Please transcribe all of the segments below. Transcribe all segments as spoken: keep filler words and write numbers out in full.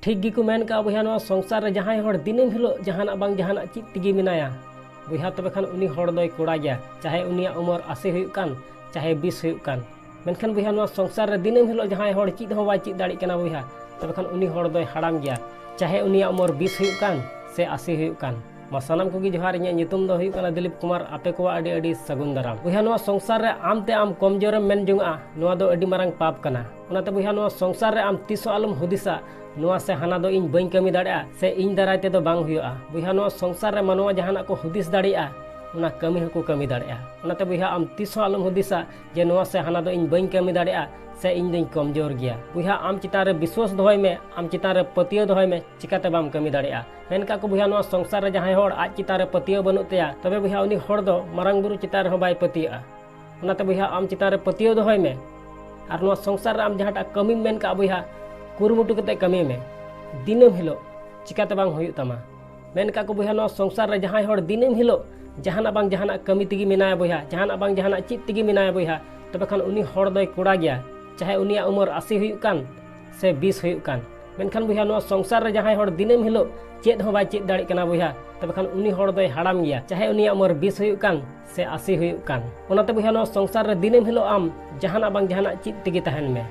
ᱴᱷᱤᱠ ᱜᱮᱠᱚ ᱢᱮᱱ ᱠᱟᱜᱼᱟ ᱵᱚᱭᱦᱟ, ᱱᱚᱣᱟ ᱥᱚᱝᱥᱟᱨ ᱨᱮ ᱡᱟᱦᱟᱸᱭ ᱦᱚᱲ ᱫᱤᱱᱟᱹᱢ ᱦᱤᱞᱳᱜ ᱡᱟᱦᱟᱱᱟᱜ ᱵᱟᱝ ᱡᱟᱦᱟᱱᱟᱜ ᱪᱮᱫ ᱛᱮᱜᱮ ᱢᱮᱱᱟᱭᱟ ᱵᱚᱭᱦᱟ, ᱛᱚᱵᱮ ᱠᱷᱟᱱ ᱩᱱᱤ ᱦᱚᱲ ᱫᱚᱭ ᱠᱚᱲᱟ ᱜᱮᱭᱟ, ᱪᱟᱦᱮ ᱩᱱᱤᱭᱟᱜ ᱩᱢᱟᱹᱨ ᱟᱥᱤ ᱦᱩᱭᱩᱜ ᱠᱟᱱ, ᱪᱟᱦᱮ ᱵᱤᱥ ᱦᱩᱭᱩᱜ ᱠᱟᱱ᱾ ᱢᱮᱱᱠᱷᱟᱱ ᱵᱚᱭᱦᱟ, ᱱᱚᱣᱟ ᱥᱚᱝᱥᱟᱨ ᱨᱮ ᱫᱤᱱᱟᱹᱢ ᱦᱤᱞᱳᱜ ᱡᱟᱦᱟᱸᱭ ᱦᱚᱲ ᱪᱮᱫ ᱦᱚᱸ ᱵᱟᱭ ᱪᱮᱫ ᱫᱟᱲᱮᱭᱟᱜ ᱠᱟᱱᱟ ᱵᱚᱭᱦᱟ, ᱛᱚᱵᱮ ᱠᱷᱟᱱ ᱩᱱᱤ ᱦᱚᱲ ᱫᱚᱭ ᱦᱟᱲᱟᱢ ᱜᱮᱭᱟ, ᱪᱟᱦᱮ ᱩᱱᱤᱭᱟᱜ ᱩᱢᱟᱹᱨ ᱵᱤᱥ ᱦᱩᱭᱩᱜ ᱠᱟᱱ ᱥᱮ ᱟᱥᱤ ᱦᱩᱭᱩᱜ ᱠᱟᱱ᱾ ᱢᱟ ᱥᱟᱱᱟᱢ ᱠᱚᱜᱮ ᱡᱚᱦᱟᱨ, ᱤᱧᱟᱹᱜ ᱧᱩᱛᱩᱢ ᱫᱚ ᱦᱩᱭᱩᱜ ᱠᱟᱱᱟ ᱫᱤᱞᱤᱯ ᱠᱩᱢᱟᱨ᱾ ᱟᱯᱮ ᱠᱚᱣᱟᱜ ᱟᱹᱰᱤ ᱟᱹᱰᱤ ᱥᱟᱹᱜᱩᱱ ᱫᱟᱨᱟᱢ᱾ ᱵᱚᱭᱦᱟ, ᱱᱚᱣᱟ ᱥᱚᱝᱥᱟᱨ ᱨᱮ ᱟᱢ ᱛᱮ ᱟᱢ ᱠᱚᱢᱡᱳᱨᱮᱢ ᱢᱮᱱ ᱡᱚᱝᱟᱜᱼᱟ, ᱱᱚᱣᱟ ᱫᱚ ᱟᱹᱰᱤ ᱢᱟᱨᱟᱝ ᱯᱟᱯ ᱠᱟᱱᱟ᱾ ᱚᱱᱟᱛᱮ ᱵᱚᱭᱦᱟ, ᱱᱚᱣᱟ ᱥᱚᱝᱥᱟᱨ ᱨᱮ ᱟᱢ ᱛᱤᱥ ᱦᱚᱸ ᱟᱞᱚᱢ ᱦᱩᱫᱤᱥᱟ, ᱱᱚᱣᱟ ᱥᱮ ᱦᱟᱱᱟ ᱫᱚ ᱤᱧ ᱵᱟᱹᱧ ᱠᱟᱹᱢᱤ ᱫᱟᱲᱮᱭᱟᱜᱼᱟ ᱥᱮ ᱤᱧ ᱫᱟᱨᱟᱭ ᱛᱮᱫᱚ ᱵᱟᱝ ᱦᱩᱭᱩᱜᱼᱟ᱾ ᱵᱚᱭᱦᱟ, ᱱᱚᱣᱟ ᱥᱚᱝᱥᱟᱨ ᱨᱮ ᱢᱟᱱᱣᱟ ᱡᱟᱦᱟᱱᱟᱜ ᱠᱚ ᱦᱩᱫᱤᱥ ᱫᱟᱲᱮᱭᱟᱜᱼᱟ, ᱚᱱᱟ ᱠᱟᱹᱢᱤ ᱦᱚᱸᱠᱚ ᱠᱟᱹᱢᱤ ᱫᱟᱲᱮᱭᱟᱜᱼᱟ᱾ ᱚᱱᱟᱛᱮ ᱵᱚᱭᱦᱟ, ᱟᱢ ᱛᱤᱥ ᱦᱚᱸ ᱟᱞᱚᱢ ᱦᱩᱫᱤᱥᱟ ᱡᱮ ᱱᱚᱣᱟ ᱥᱮ ᱦᱟᱱᱟ ᱫᱚ ᱤᱧ ᱵᱟᱹᱧ ᱠᱟᱹᱢᱤ ᱫᱟᱲᱮᱭᱟᱜᱼᱟ ᱥᱮ ᱤᱧ ᱫᱚᱧ ᱠᱚᱢᱡᱳᱨ ᱜᱮᱭᱟ᱾ ᱵᱚᱭᱦᱟ, ᱟᱢ ᱪᱮᱛᱟᱱ ᱨᱮ ᱵᱤᱥᱣᱟᱥ ᱫᱚᱦᱚᱭ ᱢᱮ, ᱟᱢ ᱪᱮᱛᱟᱱ ᱨᱮ ᱯᱟᱹᱛᱭᱟᱹᱣ ᱫᱚᱦᱚᱭ ᱢᱮ, ᱪᱤᱠᱟᱛᱮ ᱵᱟᱢ ᱠᱟᱹᱢᱤ ᱫᱟᱲᱮᱭᱟᱜᱼᱟ? ᱢᱮᱱ ᱠᱟᱜ ᱠᱚ ᱵᱚᱭᱦᱟ, ᱱᱚᱣᱟ ᱥᱚᱝᱥᱟᱨ ᱨᱮ ᱡᱟᱦᱟᱸᱭ ᱦᱚᱲ ᱟᱡ ᱪᱮᱛᱟᱱ ᱨᱮ ᱯᱟᱹᱛᱭᱟᱹᱣ ᱵᱟᱹᱱᱩᱜ ᱛᱟᱭᱟ, ᱛᱚᱵᱮ ᱵᱚᱭᱦᱟ, ᱩᱱᱤ ᱦᱚᱲ ᱫᱚ ᱢᱟᱨᱟᱝ ᱵᱩᱨᱩ ᱪᱮᱛᱟᱱ ᱨᱮᱦᱚᱸ ᱵᱟᱭ ᱯᱟᱹᱛᱭᱟᱹᱜᱼᱟ᱾ ᱚᱱᱟᱛᱮ ᱵᱚᱭᱦᱟ, ᱟᱢ ᱪᱮᱛᱟᱱ ᱨᱮ ᱯᱟᱹᱛᱭᱟᱹᱣ ᱫᱚᱦᱚᱭ ᱢᱮ᱾ ᱟᱨ ᱱᱚᱣᱟ ᱥᱚᱝᱥᱟᱨ ᱨᱮ ᱟᱢ ᱡᱟᱦᱟᱸᱴᱟᱜ ᱠᱟᱹᱢᱤᱢ ᱢᱮᱱ ᱠᱟᱜᱼᱟ ᱵᱚᱭᱦᱟ, ᱠᱩᱨᱩᱢᱩᱴᱩ ᱠᱟᱛᱮ ᱠᱟᱹᱢᱤ ᱢᱮ ᱫᱤᱱᱟᱹᱢ ᱦᱤᱞᱳᱜ, ᱪᱤᱠᱟᱛᱮ ᱵᱟᱝ ᱦᱩᱭᱩᱜ ᱛᱟᱢᱟ? ᱢᱮᱱ ᱠᱟᱜ ᱠᱚ ᱵᱚᱭᱦᱟ, ᱱᱚᱣᱟ ᱥᱚᱝᱥᱟᱨ ᱨᱮ ᱡᱟᱦᱟᱸᱭ ᱦᱚᱲ ᱫᱤᱱᱟᱹᱢ ᱦᱤᱞᱳᱜ ᱡᱟᱦᱟᱱᱟᱜ ᱵᱟᱝ ᱡᱟᱦᱟᱱᱟᱜ ᱠᱟᱹᱢᱤ ᱛᱮᱜᱮ ᱢᱮᱱᱟᱭᱟ ᱵᱚᱭᱦᱟ, ᱡᱟᱦᱟᱱᱟᱜ ᱵᱟᱝ ᱡᱟᱦᱟᱱᱟᱜ ᱪᱮᱫ ᱛᱮᱜᱮ ᱢᱮᱱᱟᱭᱟ ᱵᱚᱭᱦᱟ, ᱛᱚᱵᱮ ᱠᱷᱟᱱ ᱩᱱᱤ ᱦᱚᱲ ᱫᱚᱭ ᱠᱚᱲᱟ ᱜᱮᱭᱟ, ᱪᱟᱦᱮ ᱩᱱᱤᱭᱟᱜ ᱩᱢᱟᱹᱨ ᱟᱥᱤ ᱦᱩᱭᱩᱜ ᱠᱟᱱ ᱥᱮ ᱵᱤᱥ ᱦᱩᱭᱩᱜ ᱠᱟᱱ᱾ ᱢᱮᱱᱠᱷᱟᱱ ᱵᱚᱭᱦᱟ, ᱱᱚᱣᱟ ᱥᱚᱝᱥᱟᱨ ᱨᱮ ᱡᱟᱦᱟᱸᱭ ᱦᱚᱲ ᱫᱤᱱᱟᱹᱢ ᱦᱤᱞᱳᱜ ᱪᱮᱫ ᱦᱚᱸ ᱵᱟᱭ ᱪᱮᱫ ᱫᱟᱲᱮᱭᱟᱜ ᱠᱟᱱᱟ ᱵᱚᱭᱦᱟ, ᱛᱚᱵᱮ ᱠᱷᱟᱱ ᱩᱱᱤ ᱦᱚᱲ ᱫᱚᱭ ᱦᱟᱲᱟᱢ ᱜᱮᱭᱟ, ᱪᱟᱦᱮ ᱩᱱᱤᱭᱟᱜ ᱩᱢᱟᱹᱨ ᱵᱤᱥ ᱦᱩᱭᱩᱜ ᱠᱟᱱ ᱥᱮ ᱟᱥᱤ ᱦᱩᱭᱩᱜ ᱠᱟᱱ᱾ ᱚᱱᱟᱛᱮ ᱵᱚᱭᱦᱟ, ᱱᱚᱣᱟ ᱥᱚᱝᱥᱟᱨ ᱨᱮ ᱫᱤᱱᱟᱹᱢ ᱦᱤᱞᱳᱜ ᱟᱢ ᱡᱟᱦᱟᱱᱟᱜ ᱵᱟᱝ ᱡᱟᱦᱟᱱᱟᱜ ᱪᱮᱫ ᱛᱮᱜᱮ ᱛᱟᱦᱮᱱ ᱢᱮ᱾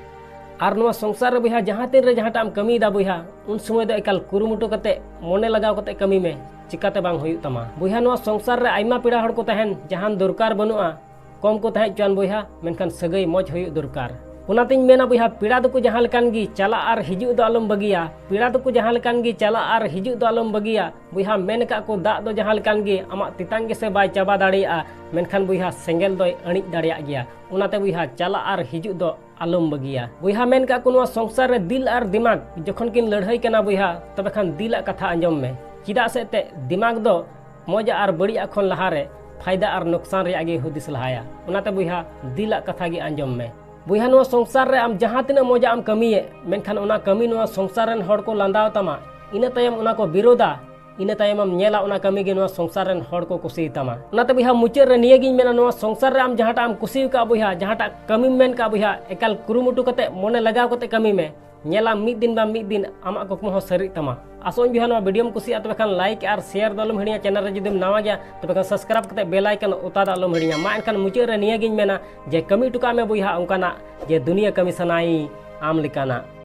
ᱟᱨ ᱱᱚᱣᱟ ᱥᱚᱝᱥᱟᱨ ᱨᱮ ᱵᱚᱭᱦᱟ, ᱡᱟᱦᱟᱸ ᱛᱤᱱ ᱨᱮ ᱡᱟᱦᱟᱸᱴᱟᱜ ᱮᱢ ᱠᱟᱹᱢᱤᱭᱮᱫᱟ ᱵᱚᱭᱦᱟ, ᱩᱱ ᱥᱚᱢᱚᱭ ᱫᱚ ᱮᱠᱟᱞ ᱠᱩᱨᱩᱢᱩᱴᱩ ᱠᱟᱛᱮ, ᱢᱚᱱᱮ ᱞᱟᱜᱟᱣ ᱠᱟᱛᱮ ᱠᱟᱹᱢᱤ ᱢᱮ, ᱪᱤᱠᱟᱛᱮ ᱵᱟᱝ ᱦᱩᱭᱩᱜ ᱛᱟᱢᱟ᱾ ᱵᱚᱭᱦᱟ, ᱱᱚᱣᱟ ᱥᱚᱝᱥᱟᱨ ᱨᱮ ᱟᱭᱢᱟ ᱯᱮᱲᱟ ᱦᱚᱲ ᱠᱚ ᱛᱟᱦᱮᱱ, ᱡᱟᱦᱟᱱ ᱫᱚᱨᱠᱟᱨ ᱵᱟᱹᱱᱩᱜᱼᱟ, ᱠᱚᱢ ᱠᱚ ᱛᱟᱦᱮᱸ ᱦᱚᱪᱚᱣᱟᱱ ᱵᱚᱭᱦᱟ, ᱢᱮᱱᱠᱷᱟᱱ ᱥᱟᱹᱜᱟᱹᱭ ᱢᱚᱡᱽ ᱦᱩᱭᱩᱜ ᱫᱚᱨᱠᱟᱨ᱾ ᱚᱱᱟᱛᱤᱧ ᱢᱮᱱᱟ ᱵᱚᱭᱦᱟ, ᱯᱮᱲᱟ ᱫᱚᱠᱚ ᱡᱟᱦᱟᱸ ᱞᱮᱠᱟᱱ ᱜᱮ, ᱪᱟᱞᱟᱜ ᱟᱨ ᱦᱤᱡᱩᱜ ᱫᱚ ᱟᱞᱚᱢ ᱵᱟᱹᱜᱤᱭᱟ᱾ ᱯᱮᱲᱟ ᱫᱚᱠᱚ ᱡᱟᱦᱟᱸ ᱞᱮᱠᱟᱱ ᱜᱮ, ᱪᱟᱞᱟᱜ ᱟᱨ ᱦᱤᱡᱩᱜ ᱫᱚ ᱟᱞᱚᱢ ᱵᱟᱹᱜᱤᱭᱟ᱾ ᱵᱚᱭᱦᱟ, ᱢᱮᱱ ᱟᱠᱟᱫ ᱠᱚ, ᱫᱟᱜ ᱫᱚ ᱡᱟᱦᱟᱸ ᱞᱮᱠᱟᱱ ᱜᱮ, ᱟᱢᱟᱜ ᱛᱮᱛᱟᱝ ᱜᱮᱥᱮ ᱵᱟᱭ ᱪᱟᱵᱟ ᱫᱟᱲᱮᱭᱟᱜᱼᱟ, ᱢᱮᱱᱠᱷᱟᱱ ᱵᱚᱭᱦᱟ, ᱥᱮᱸᱜᱮᱞ ᱫᱚᱭ ᱟᱹᱬᱤᱡ ᱫᱟᱲᱮᱭᱟᱜ ᱜᱮᱭᱟ᱾ ᱚᱱᱟᱛᱮ ᱵᱚᱭᱦᱟ, ᱪᱟᱞᱟᱜ ᱟᱨ ᱦᱤᱡᱩᱜ ᱫᱚ ᱟᱞᱚᱢ ᱵᱟᱹᱜᱤᱭᱟ᱾ ᱵᱚᱭᱦᱟ, ᱢᱮᱱ ᱠᱟᱜ ᱠᱚ, ᱱᱚᱣᱟ ᱥᱚᱝᱥᱟᱨ ᱨᱮ ᱫᱤᱞ ᱟᱨ ᱫᱤᱢᱟᱜᱽ ᱡᱚᱠᱷᱚᱱ ᱠᱤᱱ ᱞᱟᱹᱲᱦᱟᱹᱭ ᱠᱟᱱᱟ ᱵᱚᱭᱦᱟ, ᱛᱚᱵᱮ ᱠᱷᱟᱱ ᱫᱤᱞᱟᱜ ᱠᱟᱛᱷᱟ ᱟᱸᱡᱚᱢ ᱢᱮ᱾ ᱪᱮᱫᱟᱜ ᱥᱮ ᱮᱱᱛᱮᱫ ᱫᱤᱢᱟᱜᱽ ᱫᱚ ᱢᱚᱡᱽ ᱟᱨ ᱵᱟᱹᱲᱤᱡᱟᱜ ᱠᱷᱚᱱ ᱞᱟᱦᱟᱨᱮ ᱯᱷᱟᱭᱫᱟ ᱟᱨ ᱱᱩᱠᱥᱟᱱ ᱨᱮᱭᱟᱜ ᱜᱮ ᱦᱩᱫᱤᱥ ᱞᱟᱦᱟᱭᱟ᱾ ᱚᱱᱟᱛᱮ ᱵᱚᱭᱦᱟ, ᱫᱤᱞᱟᱜ ᱠᱟᱛᱷᱟ ᱜᱮ ᱟᱸᱡᱚᱢ ᱢᱮ᱾ ᱵᱚᱭᱦᱟ, ᱱᱚᱣᱟ ᱥᱚᱝᱥᱟᱨ ᱨᱮ ᱟᱢ ᱡᱟᱦᱟᱸ ᱛᱤᱱᱟᱹᱜ ᱢᱚᱡᱟᱜ ᱮᱢ ᱠᱟᱹᱢᱤᱭᱮᱫ, ᱢᱮᱱᱠᱷᱟᱱ ᱚᱱᱟ ᱠᱟᱹᱢᱤ ᱱᱚᱣᱟ ᱥᱚᱝᱥᱟᱨ ᱨᱮᱱ ᱦᱚᱲ ᱠᱚ ᱞᱟᱸᱫᱟᱣ ᱛᱟᱢᱟ, ᱤᱱᱟᱹ ᱛᱟᱭᱚᱢ ᱚᱱᱟ ᱠᱚ ᱵᱤᱨᱳᱫᱟ, ᱤᱱᱟᱹ ᱛᱟᱭᱚᱢᱮᱢ ᱧᱮᱞᱟ ᱚᱱᱟ ᱠᱟᱹᱢᱤ ᱜᱮ ᱱᱚᱣᱟ ᱥᱚᱝᱥᱟᱨ ᱨᱮᱱ ᱦᱚᱲ ᱠᱚ ᱠᱩᱥᱤᱭᱟᱛᱟᱢᱟ᱾ ᱚᱱᱟᱛᱮ ᱵᱚᱭᱦᱟ, ᱢᱩᱪᱟᱹᱫ ᱨᱮ ᱱᱤᱭᱟᱹᱜᱤᱧ ᱢᱮᱱᱟ, ᱱᱚᱣᱟ ᱥᱚᱝᱥᱟᱨ ᱨᱮ ᱟᱢ ᱡᱟᱦᱟᱸᱴᱟᱜ ᱮᱢ ᱠᱩᱥᱤ ᱟᱠᱟᱫ ᱵᱚᱭᱦᱟ, ᱡᱟᱦᱟᱸᱴᱟᱜ ᱠᱟᱹᱢᱤᱢ ᱢᱮᱱ ᱠᱟᱜ ᱵᱚᱭᱦᱟ, ᱮᱠᱟᱞ ᱠᱩᱨᱩᱢᱩᱴᱩ ᱠᱟᱛᱮ, ᱢᱚᱱᱮ ᱞᱟᱜᱟᱣ ᱠᱟᱛᱮ ᱠᱟᱹᱢᱤ ᱢᱮ᱾ ᱧᱮᱞᱟᱢ ᱢᱤᱫ ᱫᱤᱱ ᱵᱟᱝ ᱢᱤᱫ ᱫᱤᱱ ᱟᱢᱟᱜ ᱠᱩᱠᱢᱩ ᱦᱚᱸ ᱥᱟᱹᱨᱤᱜ ᱛᱟᱢᱟ᱾ ᱟᱥᱚᱜ ᱟᱹᱧ ᱵᱚᱭᱦᱟ ᱱᱚᱣᱟ ᱵᱷᱤᱰᱤᱭᱳᱢ ᱠᱩᱥᱤᱭᱟᱜᱼᱟ, ᱛᱚᱵᱮ ᱠᱷᱟᱱ ᱞᱟᱭᱤᱠ ᱟᱨ ᱥᱮᱭᱟᱨ ᱫᱚ ᱟᱞᱚᱢ ᱦᱤᱲᱤᱧᱟ᱾ ᱪᱮᱱᱮᱞ ᱨᱮ ᱡᱩᱫᱤᱢ ᱱᱟᱣᱟ ᱜᱮᱭᱟ ᱛᱚᱵᱮ ᱠᱷᱟᱱ ᱥᱟᱵᱥᱠᱨᱟᱭᱤᱵ ᱠᱟᱛᱮ ᱵᱮᱞ ᱟᱭᱠᱚᱱ ᱚᱛᱟ ᱫᱚ ᱟᱞᱚᱢ ᱦᱤᱲᱤᱧᱟ᱾ ᱢᱟ ᱮᱱᱠᱷᱟᱱ ᱢᱩᱪᱟᱹᱫ ᱨᱮ ᱱᱤᱭᱟᱹᱜᱤᱧ ᱢᱮᱱᱟ ᱡᱮ ᱠᱟᱹᱢᱤ ᱦᱚᱴᱚ ᱠᱟᱜ ᱢᱮ ᱵᱚᱭᱦᱟ ᱚᱱᱠᱟᱱᱟᱜ ᱡᱮ ᱫᱩᱱᱤᱭᱟᱹ ᱠᱟᱹᱢᱤ ᱥᱟᱱᱟᱭ ᱟᱢ ᱞᱮᱠᱟᱱᱟᱜ᱾